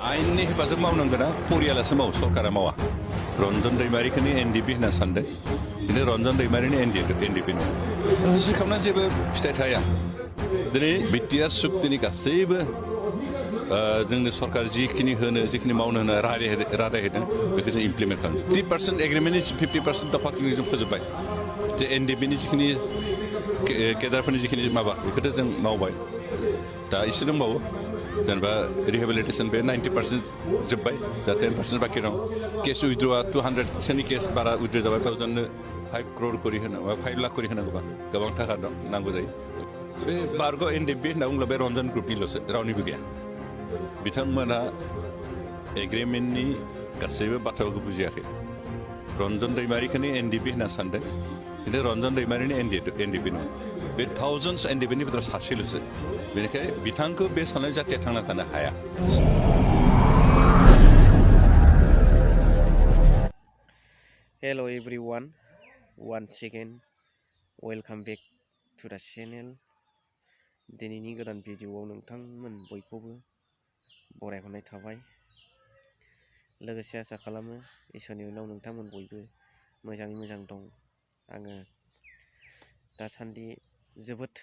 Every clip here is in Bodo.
आयेननि हेफाजाब मावनांगोना परियालासो मावो सरकारा मावा रन्जन दैमारिखौनो एनडिपि होनना सानदों दिनै रन्जन दैमारिनि एनडिपि नङा होसिखावना जेबो फिथाइ थाया दिनै बिटिआर सुक्तिनि गासैबो जोंनि सरकार जिखिनि मावनो होनो रादाय होदों बेखौ जों इमप्लिमेन्ट खालामो 50% एग्रिमेन्टनि 50% दफाखिनि जों फोजोबबाय जे एनडिपिनि जिखिनि केडारफोरनि जिखिनि माबा बेखौथ' जों मावबाय दा एसे दंबावो जेनेबा रिहेबिलिटेसन बे 90% जोब्बाय जा 10% बाखि दं केस उइद्र'आ 200सोनि केस बारा उइद्र' जाबाय फावजोंनो 5 crore करि होनांगौ 5 लाख करि होनांगौबा गोबां थाखा दं नांगौ जायो बे बारग' एनडिपि होनना बुङोब्ला बे रन्जन ग्रुपनिल'सो रावनिबो गैया बिथांमोना एग्रिमेन्टनि गासैबो बाथ्राखौ बुजियाखै रन्जन दैमारिखौनो एनडिपि होनना सानदों खिन्थु रन्जन दैमारिनि एनडिपि नङा बे थाउजेन्डस एनडिपिनि भितराव सासेल'सो बेनिखायनो बिथांखौ बे साननाय जाथिया थांना थानो हाया Hello everyone, once again welcome back to the channel. दिनैनि गोदान भिडिअआव नोंथांमोन बयखौबो बरायहरनाय थाबाय लोगोसे आसा खालामो इसोरनि उनाव नोंथांमोन बयबो मोजाङै मोजां दं आङो दासान्दि जोबोद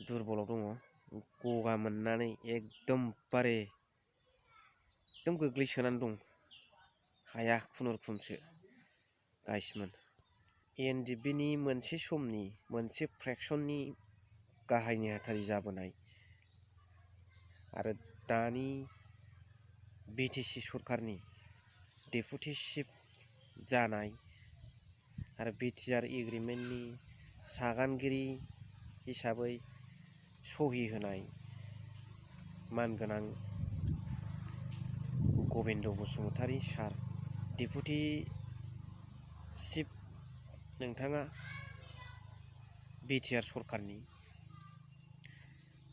दुरबलाव दङ गगा मोननानै एकदम गोग्लैसोनानै दं हाया खुनुरुखुमसो गाइसमोन एनडिपिनि मोनसे समनि मोनसे फ्रेक्सननि गाहाय नेहाथारि जाबोनाय आरो दानि बिटिसि सरकारनि डेपुटि चिफ जानाय आरो बिटिआर एग्रिमेन्टनि सागानगिरि हिसाबै सहि होनाय मानगोनां गबिन्द बसुमतारी सार डेपुटि चिफ नोंथाङा बिटिआर सरकारनि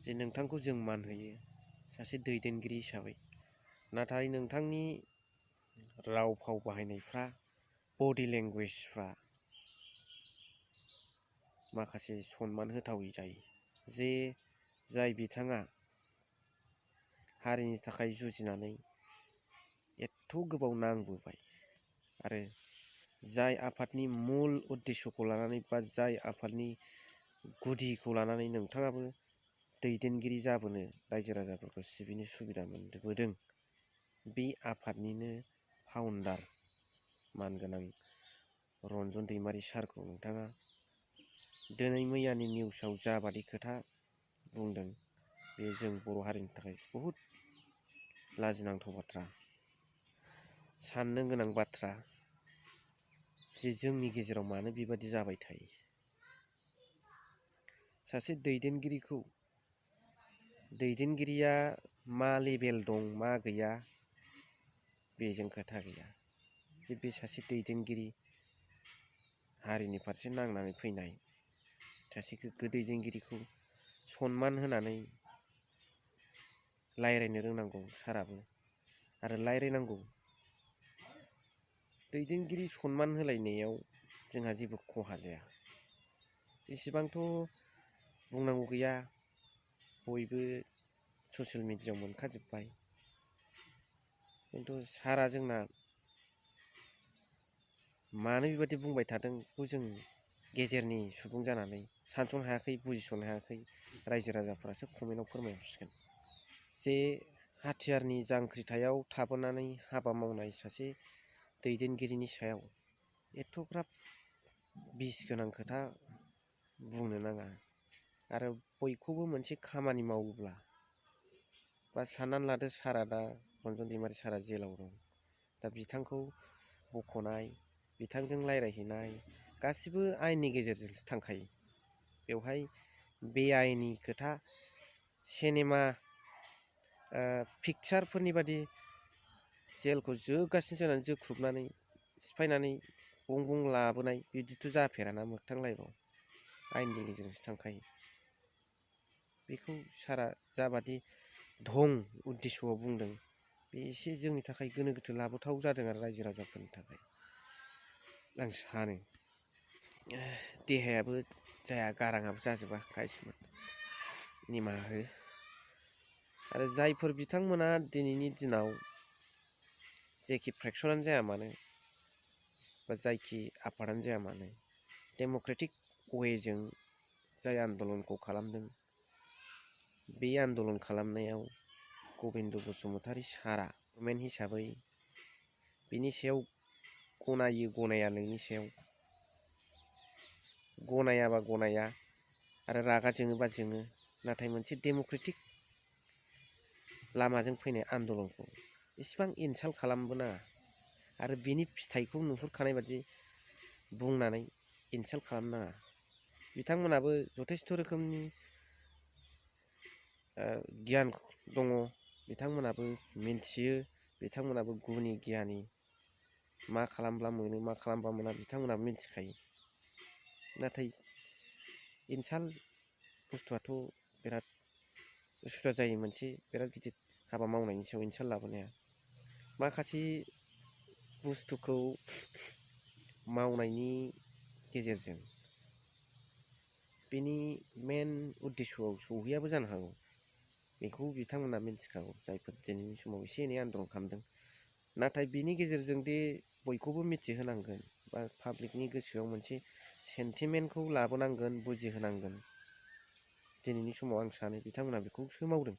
जे नोंथांखौ जों मान होयो सासे दैदेनगिरि हिसाबै नाथाय नोंथांनि राव फाव बाहायनायफ्रा बडि लेंगुवेजफ्रा माखासे सनमान होथावै जायो जे जाय बिथाङा हारिनि थाखाय जुजिनानै एथ' गोबाव नांबोबाय आरो जाय आफादनि मुल उद्देश्यखौ लानानै बा जाय आफादनि गुदिखौ लानानै नोंथाङाबो दैदेनगिरि जाबोनो रायजो राजाफोरखौ सिबिनो सुबिदा मोनबोदों बे आफादनिनो फाउन्डार मानगोनां रन्जन दैमारि सारखौ नोंथाङा दिनै मैयानि निउसाव जाबादि खोथा बुंदों बे जों बर' हारिनि थाखाय बहुद लाजिनांथाव बाथ्रा साननो गोनां बाथ्रा जे जोंनि गेजेराव मानो बेबादि जाबाय थायो सासे दैदेनगिरिया मा लेभेल दं मा गैया बेजों खोथा गैया जे बे सासे दैदेनगिरि हारिनि फारसे नांनानै फैनाय सासे गोग्गो दैदेनगिरिखौ सनमान होनानै रायज्लायनो रोंनांगौ साराबो आरो रायज्लायनांगौ दैदेनगिरि सनमान होलायनायाव जोंहा जेबो खहा जाया इसेबांथ' बुंनांगौ गैया बयबो ससियेल मिडियायाव मोनखाजोब्बाय खिन्थु सारा जोंना मानो बेबादि बुंबाय थादों बेखौ जों गेजेरनि सुबुं जानानै सानस'नो हायाखै बुजिस'नो हायाखै रायजो राजाफोरासो कमेन्टआव फोरमायहरसिगोन जे हाथियारनि जांख्रिथायाव थाबोनानै हाबा मावनाय सासे दैदेनगिरिनि सायाव एथ'ग्राब बिस गोनां खोथा बुंनो नाङा आरो बयखौबो मोनसे खामानि मावोब्ला बा साननानै लादो सारा दा रन्जन दैमारि सारा जेलाव दं दा बिथांखौ बख'नाय बिथांजों रायज्लायहैनाय गासिबो आयेननि गेजेरजोंसो थांखायो बेवहाय बेआइनि खोथा सिनेमा पिकचारफोरनि बादि जेलखौ जोगासिनो जानानै जोख्रुबनानै सिफायनानै गं लाबोनाय बिदिथ' जाफेराना मोगथां लाइफआव आयेननि गेजेरजोंसो थांखायो बेखौ सारा जाबादि धं उद्देश्यआव बुंदों बे एसे जोंनि थाखाय गोनो गोथो लाबोथाव जादों आरो रायजो राजाफोरनि थाखाय आं सानो देहायाबो जाया गाराङाबो जाजोबा गाइसमोन निमाहा हो आरो जायफोर बिथांमोना दिनैनि दिनाव जेखि फ्रेक्सनानो जाया मानो बा जायखि आफादानो जाया मानो डेम'क्रेटिक वेजों जाय आन्दलनखौ खालामदों बे आन्दलन खालामनायाव गबिन्द बसुमतारी सारा मेन हिसाबै बिनि सायाव गनायो गनाया नोंनि सायाव, गनायाबा गनाया आरो रागा जोङोबा जोङो, नाथाय मोनसे डेम'क्रेटिक लामाजों फैनाय आन्दलनखौ इसिबां इनसाल्ट खालामबो नाङा आरो बिनि फिथाइखौ नुहुरखानाय बादि बुंनानै इनसाल्ट खालामनो नाङा। बिथांमोनाबो जथेस्थ' रोखोमनि गियान दङ, बिथांमोनाबो मिन्थियो, बिथांमोनाबो गुनि गियानि, मा खालामब्ला मोनो मा खालामब्ला मोना बिथांमोनाबो मिन्थिखायो। नाथाय इनसाल्ट बुस्थुआथ' बिराद उसुबिदा जायो, मोनसे बिराद गिदिर हाबा मावनायनि सायाव इनसाल्ट लाबोनाया। माखासे बुस्थुखौ मावनायनि गेजेरजों बिनि मेन उद्देশ্যआव सौहैयाबो जानो हागौ, बेखौ बिथांमोना मिन्थिखागौ जायफोर दिनैनि समाव एसे एनै आन्दलन खालामदों। नाथाय बिनि गेजेरजों दि बयखौबो मिथिहोनांगोन बा पाब्लिकनि गोसोआव मोनसे सेन्टिमेन्टखौ लाबोनांगोन, बुजिहोनांगोन, दिनैनि समाव आं सानो बिथांमोना बेखौसो मावदों।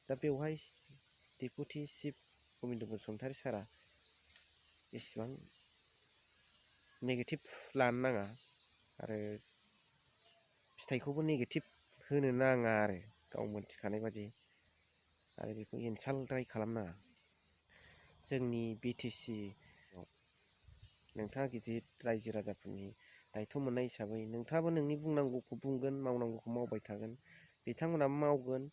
दा बेवहाय डेपुटि चिफ गबिन्द बसुमतारी सारा इसिबां नेगेटिभ लानो नाङा आरो फिथाइखौबो नेगेटिभ होनो नाङा आरो गाव मोनथिखानाय बादि, आरो बेखौ इनसाल्टद्राय खालामनाङा। जोंनि BTC नोंथाङा गिदिर रायजो राजाफोरनि दायथ' मोननाय हिसाबै नोंथाङाबो नोंनि बुंनांगौखौ बुंगोन, मावनांगौखौ मावबाय थागोन, बिथांमोनाबो मावगोन।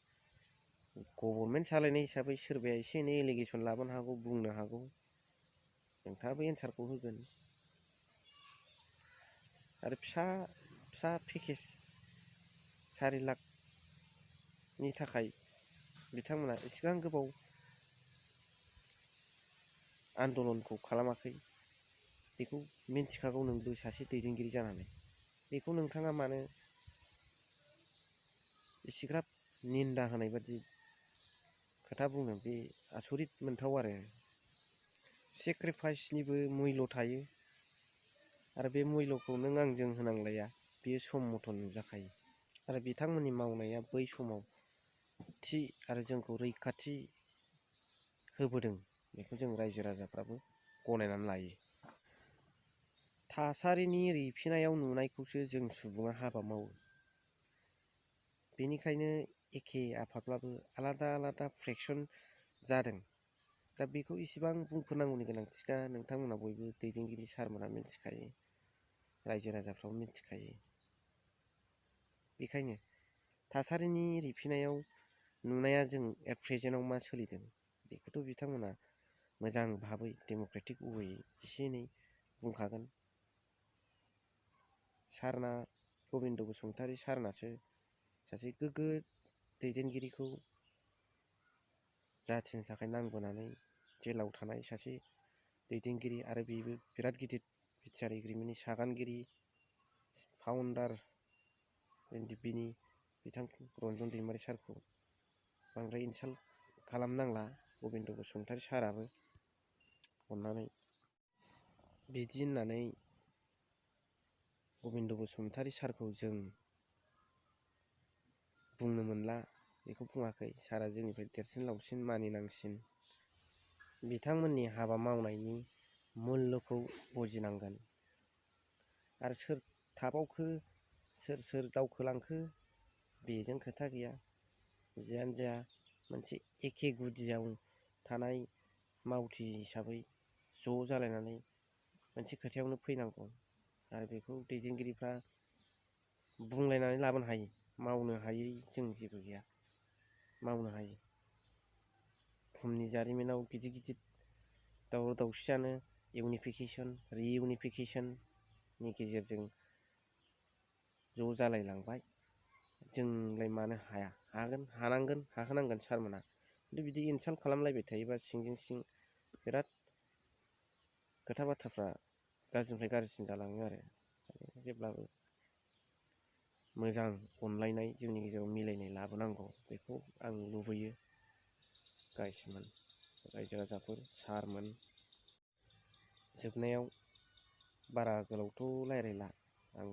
गभर्नमेन्ट सालायनाय हिसाबै सोरबाया एसे एनै एलिगेसन लाबोनो हागौ, बुंनो हागौ, नोंथाङाबो एन्सारखौ होगोन। आरो फिसा पेकेज 4 लाखनि थाखाय बिथांमोना एसेबां गोबाव आन्दलनखौ खालामाखै, बेखौ मिन्थिखागौ नोंबो सासे दैदेनगिरि जानानै। बेखौ नोंथाङा मानो इसिग्राब निन्दा होनाय बादि खोथा बुङो, बे आसरित मोनथाव आरो। सेक्रिफाइसनिबो मुल्य थायो आरो बे मुल्यखौ नों आंजों होनांलाया, बेयो सम मथन नुजाखायो। आरो बिथांमोननि मावनाया बै समाव थि आरो जोंखौ रैखाथि होबोदों, बेखौ जों रायजो राजाफ्राबो गनायनानै लायो। थासारिनि रिफिनायाव नुनायखौसो जों सुबुङा हाबा मावो। बेनिखायनो एखे आफादब्लाबो आलादा आलादा फ्रेक्सन जादों। दा बेखौ इसिबां बुंफोरनांगौनि गोनांथिखा नोंथांमोना बयबो दैदेनगिरि सारमोना मिन्थिखायो, रायजो राजाफ्राबो मिन्थिखायो। बेखायनो थासारिनि रिफिनायाव नुनाया जों एट प्रेजेन्टआव मा सोलिदों बेखौथ' बिथांमोना मोजां भाबै डेम'क्रेटिक वेयै एसे एनै बुंखागोन। सारना गबिन्द बसुमतारी सारनासो सासे गोग्गो दैदेनगिरिखौ जाथिनि थाखाय नांबोनानै जेलाव थानाय सासे दैदेनगिरि, आरो बेबो बिराद गिदिर बिटिआर एग्रिमेन्टनि सागानगिरि, फाउन्डार एनडिपिनि बिथां रन्जन दैमारि सारखौ बांद्राय इनसाल्ट खालामनांला गबिन्द बसुमतारी साराबो अननानै। बिदि होननानै गबिन्द बसुमतारी सारखौ जों बुंनो मोनला बेखौ बुङाखै। सारा जोंनिफ्राय देरसिन लावसिन मानिनांसिन। बिथांमोननि हाबा मावनायनि मुल्यखौ बुजिनांगोन। आरो सोर थाबावखो, सोर दावखोलांखो बेजों खोथा गैया। जियानो जाया मोनसे एखे गुदियाव थानाय मावथि हिसाबै ज' जालायनानै मोनसे खोथायावनो फैनांगौ। आरो बेखौ दैदेनगिरिफ्रा बुंलायनानै लाबोनो हायो, मावनो हायै जों जेबो गैया, मावनो हायो। बुहुमनि जारिमिनाव गिदिर गिदिर दावराव दावसियानो इउनिफिकेसन, रिइउनिफिकेसननि गेजेरजों ज' जालायलांबाय। जोंलाय मानो हाया? हागोन, हानांगोन, हाहोनांगोन सारमोना। खिन्थु बिदि इनसाल्ट खालामलायबाय थायोबा सिंजों सिं बिराद खोथा बाथ्राफ्रा गाज्रिनिफ्राय गाज्रिसिन जालाङो आरो। जेब्लाबो मोजां अनलायनाय जोंनि गेजेराव मिलायनाय लाबोनांगौ, बेखौ आं लुबैयो। गाइसमोन, रायजो राजाफोर, सारमोन। जोबनायाव बारा गोलावथ' रायलायला, आं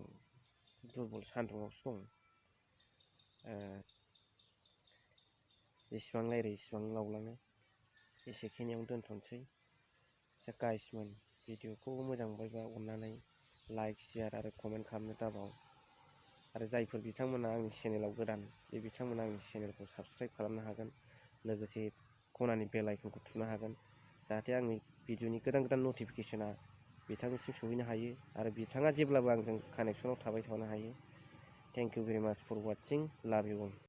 दुरबल सान्दुङावसो दं। जेसेबां रायलायो इसेबां लावलाङो, एसेखिनियावनो दोनथ'नोसै। आदसा गाइसमोन, भिडिअखौ मोजां मोनबायबा अननानै लाइक, शेयार आरो कमेन्ट खालामनो दाबाव। आरो जायफोर बिथांमोना आंनि चेनेलाव गोदान, बे बिथांमोना आंनि चेनेलखौ साबस्क्राइब खालामनो हागोन, लोगोसे खनानि बेल आइकनखौ थुनो हागोन, जाहाथे आंनि भिडिअनि गोदान गोदान नटिफिकेसना बिथांनिसिम सहैनो हायो आरो बिथाङा जेब्लाबो आंजों कानेक्सनाव थाबाय थानो हायो। थेंक इउ भेरि माच फर वाचिं, लाभ इउ अल।